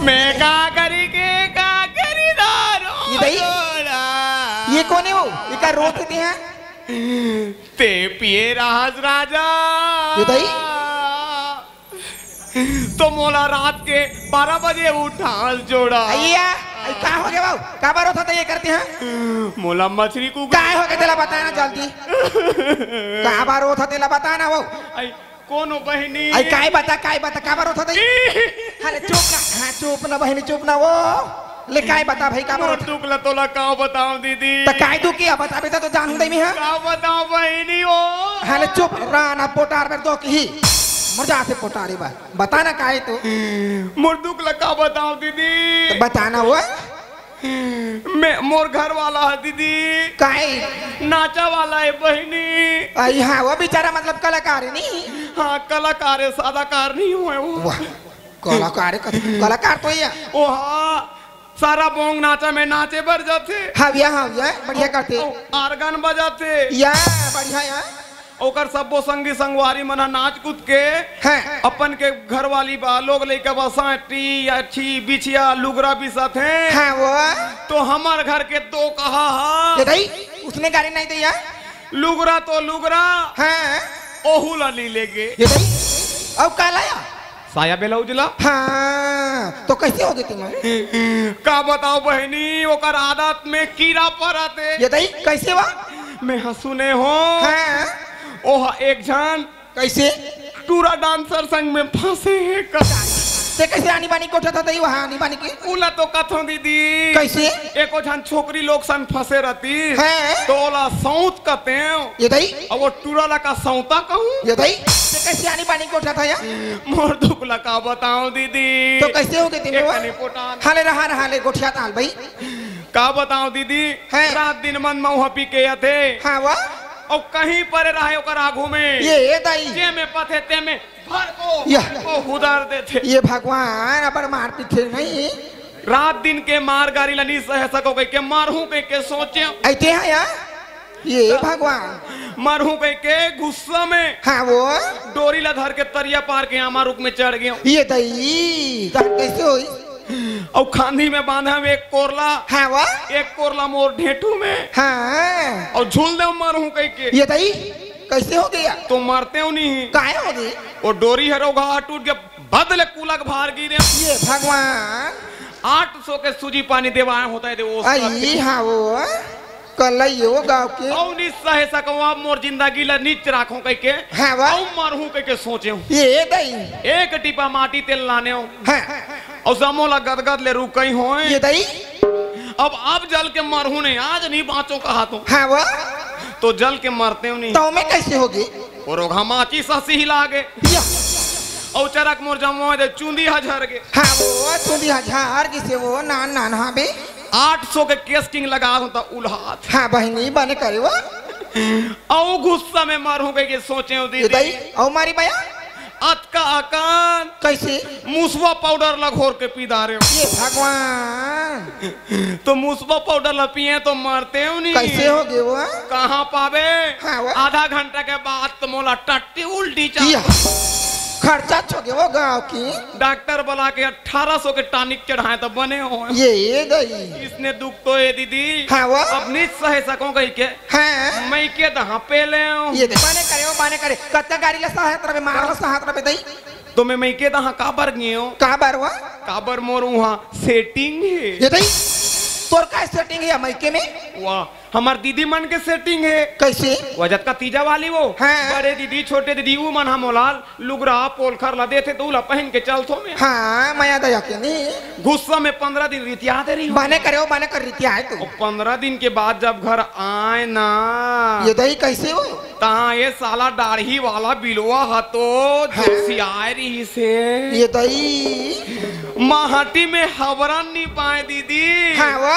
मैं का करी के का करी दारू ये दई? तोरा। ये कोन हे वो? ये का रोत हे तेहा? ते पिए रहस राजा। ये दई? तो मोला रात के बारह बजे उठास जोड़ा। अइया, अइ का हो गया बाऊ? काबर रोत हे ये करते हैं? मोला मछरी कुकरी काय हो गया तेला बता ना जल्दी। काबर रोत हे तेला बता ना वो। अइ कोनो बहिनी। अइ काय बता, काय बता, काबर रोत हे? अरे चुप ना, हाँ चुप ना बहिनी, चुप ना वो। ले काय बता भाई, काबर मोर रोत हे? दुख ला तोला का बताऊं दीदी? त काय दुख हे बताबे त तो जानहूं दई मैं, हाँ? का बताऊं बहिनी ओ? हाँ ले चुप, राना पोटार बर दो की। मर जाते पोटारी बार। बता ना काय तो। मोर दुख ला का बताऊं दीदी? त बता ना वो। मैं, मोर घर वाला हे दीदी। काय? नाचा वाला हे बहिनी। अइ हाँ, वो बेचारा मतलब कलाकार हे नी? हाँ, कलाकार हे, सादा कार नहीं होय वो। वाह, कलाकार हे, कथ-, कलाकार तो हे। ओ हाँ, सारा बोंग नाचा में नाचे बर जाथे। हाँ भैया, हाँ भैया, बढ़िया करथे। अउ, अउ organ बजाथे। या, बढ़िया या। ओकर सब्बो संगी संगवारी मन ह नाच कूद के हाँ। अपन के घरवाली बा, लोग लइका बा, साटी, अच्छी, बिछिया, लुगरा बिसत हे। हाँ वो। तो हमर घर के दो कहा हा। ये दई, उसने गाड़ी नहीं दी है? लुगरा तो लुगरा। हाँ। ओहू ला ली लेगे। ये दई, अउ का लाया? साया ब्लाउज ला। हाँ, तो कैसे हो गई तुम? का बताओ बहनी, ओकर आदत में कीड़ा परत हे। ये दई, कैसे वा? मैं ह सुने हो। हाँ। ओह एक झन कैसे? टूरा डांसर संग में फंसे हे का? ते कैसे आनी बानी गोठियाथस वहाँ आनी बानी के? उला तो कथों दीदी। कैसे? एको झन छोकरी लोग संग फंसे रहती। हैं? तो ओला सौंत कतेंव। ये दई? अब वो टूरा ला का सौंता कहूँ? ये दई? ते कैसे आनी बानी गोठियाथस या? मोर दुख ला का बताओ दीदी। तो कैसे हो गई तीनों? एक कनी पोटान। हाले रहा, रहा ले गोठियाथस भाई। का बताओ दीदी? हैं? रात दिन मन मउहा पी के आथे। हाँ वा? अउ कहीं परे रहे ओकर आगू में। ये, ये दाई। जे में पथे ते में भर को, या। भर को हुदर देथे। ये भगवान, अबर मार पीथे नहीं। रात दिन के मार गारी ला नी सहे सको कहिके मरहूँ कहिके सोचे। ऐते हैं या? ये भगवान। मरहूँ कहिके गुस्सा में हाँ वो। डोरी ला धर के तरिया पार के आमा रुख में चढ़ गेंव। ये दई, तहन कैसे होई? अउ खांधी में बांधा में एक कोरला। हाँ वा। एक कोरला मोर ढेंठू में। हाँ। अउ झूल देंव मरहूँ कहिके। ये दई, कैसे हो गया? तो मरतेंव नहीं। काहे हो गई? वो डोरी हर ओघा टूट के बदले कुलक भार गिरे। ये भगवान। आठ सौ के सूजी पानी देवाए होता है, दे वो आई, हाँ वो। कलई वो गाँव के। अउ नी सहे सकवा मोर जिंदगी ला नीच राखों कहिके। हाँ वा। अउ मरहूँ कहिके सोचेंव। ये दई। एक टीपा माटी तेल लानेंव। हाँ। अउ समो ला गदगद ले रुकई होय। ये दई। अब, अब जल के मरहूँ नहीं, आज नहीं बाँचों कहा तो। हाँ वा। तो जल के मरतेंव नहीं। तो मैं कैसे होगी? वो रोघा माची ससी ही लागे। या। अउ चरक मोर जमो दे चुंदी ह झर गे। हाँ वो चुंदी ह झर गिसे वो नान नान हाँ बे। आठ सौ के केस किंग लगा हूँ तो उल्हात। हाँ बहनी बने करे वो। अउ गुस्सा में मरहूँ कहिके सोचेंव ये दीदी। दई, अउ मारी बया? अतका अकन। कैसे? मुसवा पाउडर ला घोर के पी डारेंव। ये भगवान। तो मुसवा पाउडर ला पिएंव तो मरतेंव नहीं। कैसे हो गए वो? कहाँ पाबे? हाँ वो। आधा घंटा के बाद तो मोला टट्टी उल्टी चालू। या। खर्चा हो गए वो गाँव की। डॉक्टर बला के अठारह सौ के टॉनिक चढ़ाए तो बने हो। ये, ये दई। इसने दुख तो ये दीदी। हाँ वो। अब नी सहे सकों कहिके। हाँ। मइके दहा पेलेंव। ये दई। बने करे वो, बने करे। कत्ता गारी ला सहत रबे, मार ला सहत रबे दई। तो मैं मइके दहा काबर गेंव? काबर वा? काबर मोर उहाँ सेटिंग हे। ये दई, तोर का सेटिंग हे मइके में? वाह, हमर दीदी मन के सेटिंग हे। कैसे? वो जतका तीजा वाली वो। हाँ। बड़े दीदी, छोटे दीदी, वो मन ह मोला लुगरा पोलखर ला देथे, तो उला पहिन के चलथों मैं। हाँ, मया दया के नहीं। गुस्सा में पंद्रह दिन रितिया दे रही हूँ। बने करे वो, बने कर रितिया है तू। अउ पंद्रह दिन के बाद जब घर आए ना। ये दई कैसे वो? तहाँ ये साला दाढ़ी वाला बिलवा ह तो हाँ। जोशियाए रहिस हे। ये दई। माटी में हबरन नी पाए दीदी। हाँ वो।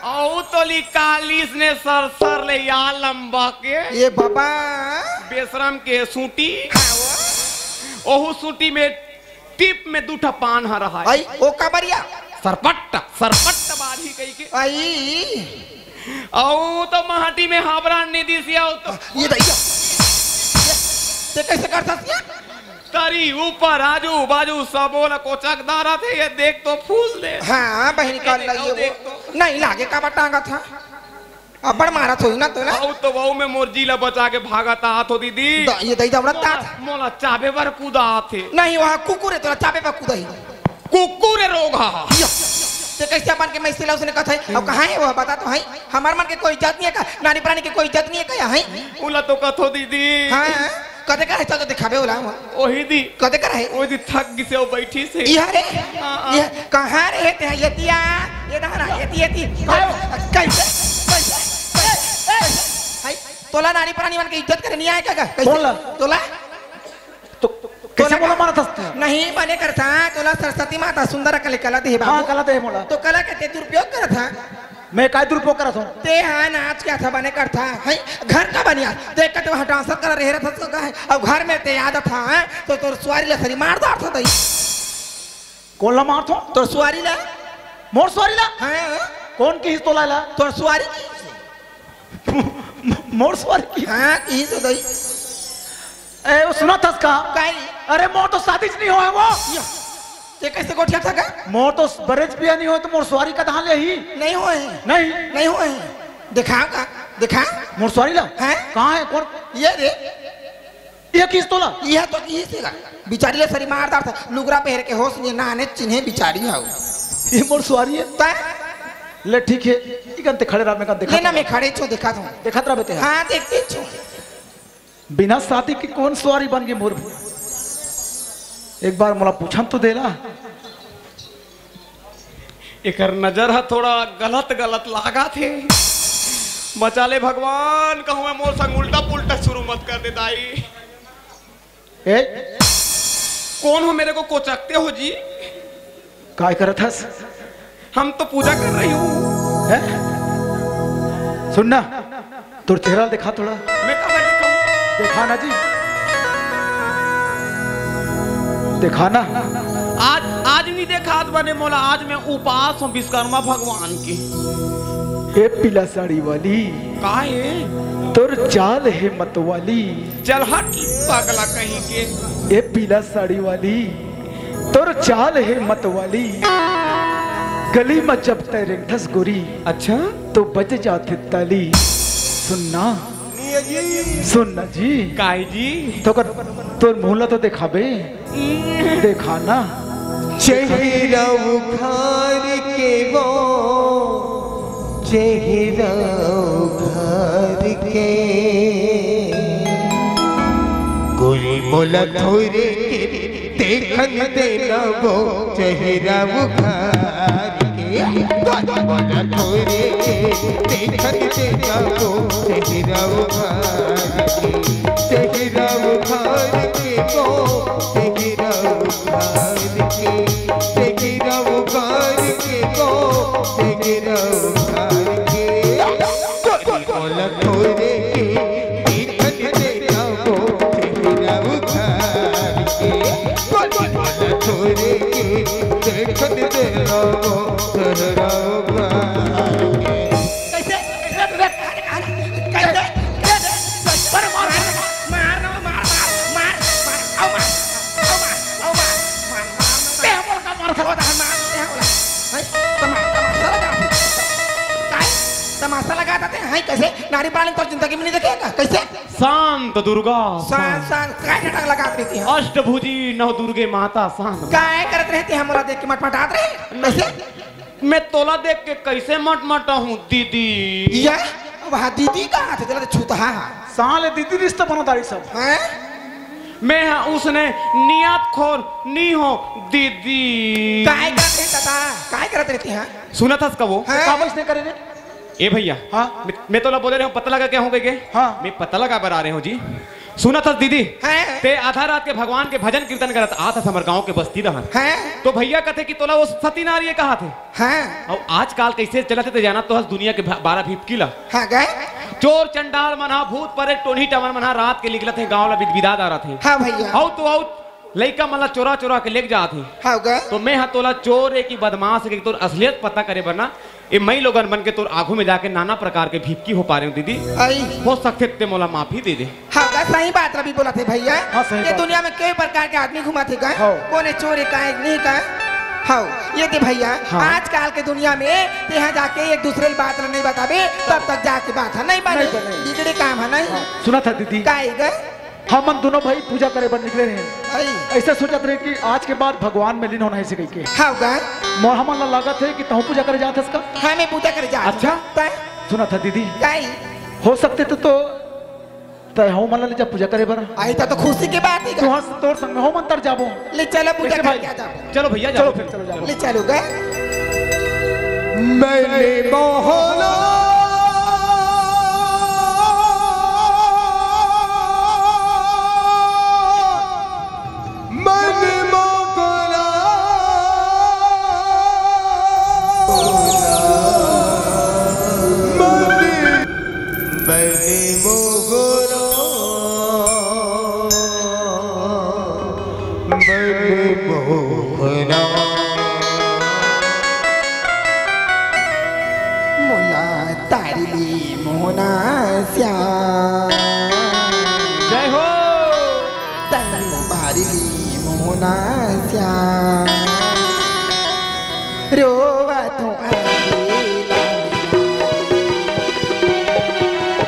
अउ तो निकालिस ने सर सर ले या लंबा के। ये बाबा। बेशरम के सूटी। हाँ वो। ओहू सूटी में टिप में दू ठा पान ह रहा है। आई, ओ काबर या? सरपट्ट, सरपट्ट बाढ़ी कहिके। आई। अउ तो माटी में हाबरा नी दिस या, अउ तो ये दई, ये, ते कैसे करथस या? तरी ऊपर आजू बाजू सबो ला कोचक दारत हे, ये देख तो फूल दे। हाँ, बहिनी का ये देख, लइये अउ वो। देख तो। नहीं लागे, काबर टांगत हा? अब्बड़ मारत होही ना तोला। अउ तो वहू में मोर जी ला बचा के भागत आत हो दीदी। द-, ये दई दौड़त मोला, आत। मोला चाबे बर कूदात हे। नहीं, वहाँ कुकुर हे, तोला चाबे बर कूदही। कुकुर हे रोगहा। या, ते कैसे अपन के मइसी ला उसने कथे? अउ कहाँ हे वो, बता तो है। हमर मन के कोई इज्जत नहीं हे का? नानी प्राणी के कोई इज्जत नहीं हे का? है। उला तो कथो दीदी। हाँ, कते का हे? चल तो दिखाबे उला। ओही दी। कते कर हे? ओही दी थक गिसे अउ बैठिस हे। इहाँ रे? हाँ, हाँ। इहाँ, कहाँ रे हे ते? ये तिया, ये दहना, ये ती, ये ती। कैसे? कैसे? कैसे? हाय, तोला नारी प्राणी मन के इज्जत करे नहीं आए का? कैसे? बोल। तोला? तो, तो कैसे तोला बोला मारा था? नहीं, बने करथा, तोला सरस्वती माता सुंदर कले कला दे बाबू। हाँ, कला दे मोला। तो कला के ते दुरुपयोग करथा। मैं काय दुरुपयोग करत हूँ? ते हा नाच के अथा बने करथा, हैं? घर का बनिया? देख के ते वहाँ डांसर करा रहे रहता तो का है? अब घर में ते याद था, हैं? तो तोर सुवारी ला सरी मार डारथा दई। कौन ला मारथो? तोर सुवारी ला। मोर सुवारी ला? हाँ। कौन किहिस तोला ला? तोर सुवारी की। मोर सुवारी की? हाँ, की तो दई। ए, वो सुनत हस का? काई? अरे, मोर तो शादी च नहीं होय वो। या, ये कैसे गोठिया था का? मोर तो बरेच बिया नहीं होय, तो मोर सुवारी कहाँ ले ही? नहीं होय। नहीं। नहीं होय। दिखा का? दिखा। मोर सुवारी ला? हैं? कहाँ है? कौन? ये रे। ये किस तोला? ये तो किस तोला? बिचारी ले सरी मार डार था, लुगरा पहर के होश नहीं, नाने चिन्हे बिचारी हाउ। ये मोर सुवारी है? तै? ले ठीक है, इकन ते खड़े रह, मैं कन देखा लेना था। मैं खड़े छो, देखा था। देखत रह बेटे। हाँ, देखते छो। बिना शादी के कौन सुवारी बन गई मोर? एक बार मोला पूछन तो देला। एकर नजर ह थोड़ा गलत गलत लागत हे। बचा ले भगवान, कहूँ मैं मोर संग उल्टा पुल्टा शुरू मत कर दे दाई। ए? कौन हो मेरे को कोचकते हो जी? काय करत हस? हम तो पूजा कर रही हूँ। हैं? सुन ना, तोर चेहरा दिखा थोड़ा। मैं कब दिखाऊं? दिखा ना जी। दिखा ना। आज, आज नहीं देखा, आज बने मोला, आज मैं उपास हूँ विश्वकर्मा भगवान की। ए पीला साड़ी वाली। का है? तोर चाल है मत वाली। चल हट पगला कहीं के। ए पीला साड़ी वाली, तोर चाल है मत वाली। गली में जब तै रेंगथस गोरी, अच्छा? तो बज जाथे ताली। सुनना, सुनना जी। काय जी? तो कर, तोर मुंह ला तो दिखाबे, दिखा ना। चेहरा उखाड़ के वो, चेहरा उखाड़ के, कोई मोला थोरे के देखन देना वो, चेहरा उखाड़ के। कोई मोला थोरे के देखन देना वो, चेहरा उखाड़ के, चेहरा उखाड़ के वो, चेहरा उखाड़ के, चेहरा उखाड़ के वो, चेहरा उखाड़ के। कोई मोला थोरे के देखन देना वो, चेहरा उखाड़ के। कोई मोला थोरे के देखन देना वो, चेहरा उखाड़ के। कैसे? कैसे? कैसे? कैसे? अरे मार, मार, मार, मार, मार, मार, आओ मार, आओ मार, आओ मार, मार, मार, मार, ते हमर का मार खवा दा, मार, ते हमर। हैं? तमा-, तमाशा लगा। काय? तमाशा लगा देते हैं, कैसे? नारी पालन तो जिंदगी में नहीं देखेगा, कैसे? शांत दुर्गा, शांत, शांत। शांत। काय नाटक लगात रहती है? अष्टभुजी नौ दुर्गे माता शांत। काय करत रहती है, हमरा देख के मटमटात रहे? कैसे? मैं तोला देख के कैसे मटमटाहूँ दीदी? या? अब हाँ दीदी का हाथ है, तेला तो छूतहा। साले दीदी रिश्ता बना दारी सब। हैं? मैं हाँ उसने नियत खोर नी हो दीदी। काय करत है दादा? काय करत रहती है? सुनत हस कबो? हाँ? का वइसने करे रे? ए भैया, हाँ? मैं, मैं तोला बोले रहे हूँ, पता लगा क्या हो गए के? हाँ। मैं पता लगा बर आ रहे हूँ जी। सुनत हस दीदी, हैं? ते आधा रात के भगवान के भजन कीर्तन करत आत हस हमर गांव के बस्ती डहर। हैं? तो भैया कथे कि तोला वो सती नारी कहा थे। हैं? अउ आजकल कैसे चलत हे ते जानत तो हस दुनिया के भ-, बारह भीपकी ला। हाँ गए? चोर चंडाल मन हा, भूत परेत टोनही टमन मन हा रात के निकलत हे, गांव ला बिदबिदा डारत हे। हाँ भैया। अउ तो अउ लइका मन ला चोरा चोरा के लेके जात हे। हाँ गए? तो मैं हा तोला चोर ए कि बदमाश ए कि तोर असलियत पता करे बर ना ए मई लोगन मन के तोर आगू में जाके नाना प्रकार के भीपकी हो पा रहे हो दीदी। आई। हो सकथे ते मोला माफी दे दे। हाँ का सही बात रवि बोलत हे भैया। हाँ, सही ये बात। दुनिया में कई प्रकार के आदमी घुमत हे का? हाँ। कोने चोर हे का, नहीं का? हाँ, ये दे भैया, हाँ। आजकल के दुनिया में तेहा जाके एक दूसरे ले बात नहीं बताबे, तब तक जाके बात है नहीं बने। नहीं बने। बिगड़े काम है नहीं। हाँ, सुनत हस दीदी। का हे गा? हमन दोनों भाई पूजा करे बर निकले रहे। आई। ऐसे सोचत रहे कि आज के बाद भगवान में लीन होना है इसे कह के। हाँ गा। मोर हमन ला लागत हे कि तहूँ पूजा करे जात हस का? हाँ, मैं पूजा करे जात हूँ। अच्छा? तैं? सुनत हस दीदी। काई? हो सकथे तो, तो तैं हमन ला ले जा पूजा करे बर। आई त तो खुशी के बात हे। तोहर, तोर संग में हमन तर जाबो। ले चलो पूजा करके आ जाओ। चलो भैया, चलो जाओ। फिर चलो, जाओ। ले चलो गा। मैंने मोहरा, मैंने मोहरा, मैंने, मैंने मोहरा। मैंने मोहरा। मोला रोवत हूँ अंधेरा में।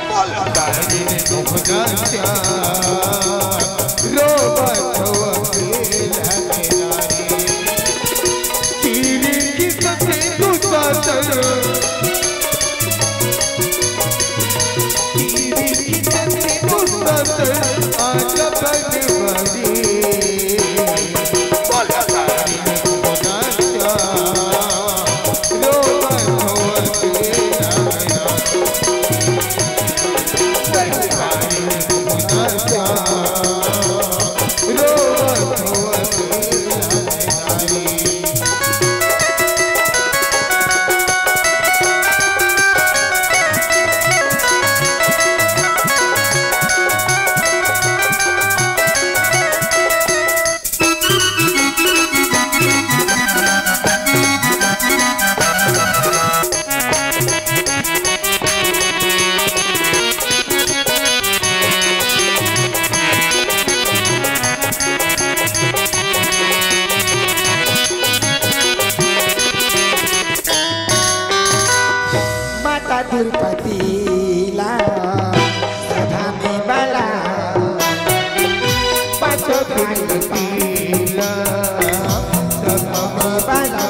बोल तारी ने मुहना श्याम, रोवत हूँ अंधेरा में। तेरी किस्मत तू साजन, तेरी किस्मत तू साजन, आजा बनवारी। बोल तारी ने मुहना श्याम, माता द्रौपदी ला सभा में बला, पांचों भाई पीला सभा में बला,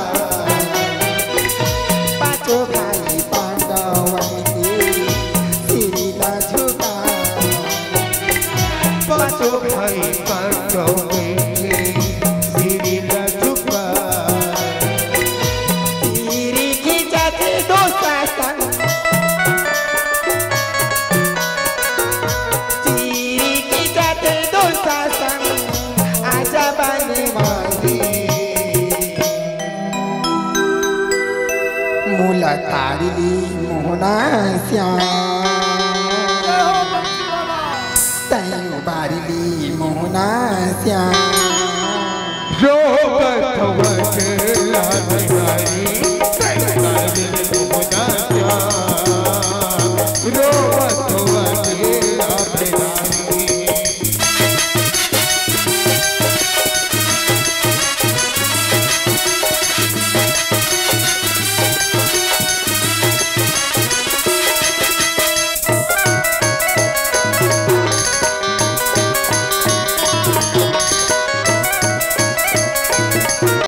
पांचों भाई पांडवन के सिर ला झुका, पांचों भाई पांडवन के सिर ला झुका। तीर खींचत दुशासन, तीर खींचत दुशासन, आजा बनवारी। मोला तारी ले मोहना श्याम, तैं उबारी ले मोहना श्याम। रोवत हवस लाल गारी।